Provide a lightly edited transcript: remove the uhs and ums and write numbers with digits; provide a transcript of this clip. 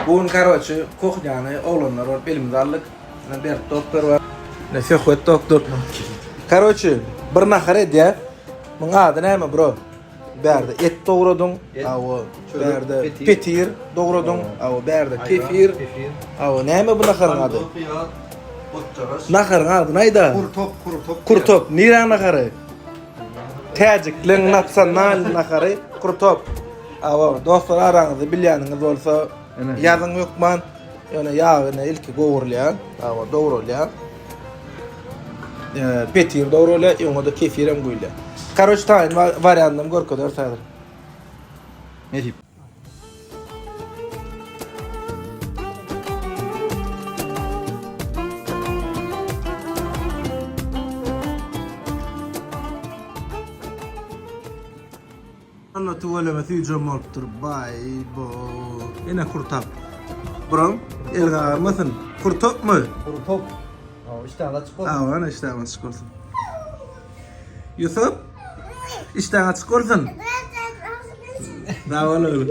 Bu gün karoçi kuhnýany oglanlar bolup elimize aldyk. Ine Berk doktor bar. Ine Söhbet doktor. Karoçi bir nahar edýär. Muň ady näme bro? Bärde et dogradyň, awa bärde petir dogradyň, awa bärde kefir. Awa näme bu naharyň ady? Naharyň adyny aýda. Kurtop, kurtop. Kurtop, niräň nahary? Täjikleň nasional nahary kurtop. Awa dostlar araňyzda bilýäniňiz bolsa ýazyň hökman. Ýöne ýag ine ilki gowrulýar, awa dogralýar. Petir dogralýar, öňe-de kefir hem guýulýar. Karoç taýyn wariantyny görkezeris häzir. Nesip. Onda tüweleme süýjem bolupdyr. Baý bo. Ene kurtap. Buram el gagarmasyn. Kurtapmy? Kurtap. Aw, işdäň açyk bolsun. Aw, ana işdäň açyk bolsun. Ýusup, işdäň açyk bolsun. Sag bol oglum.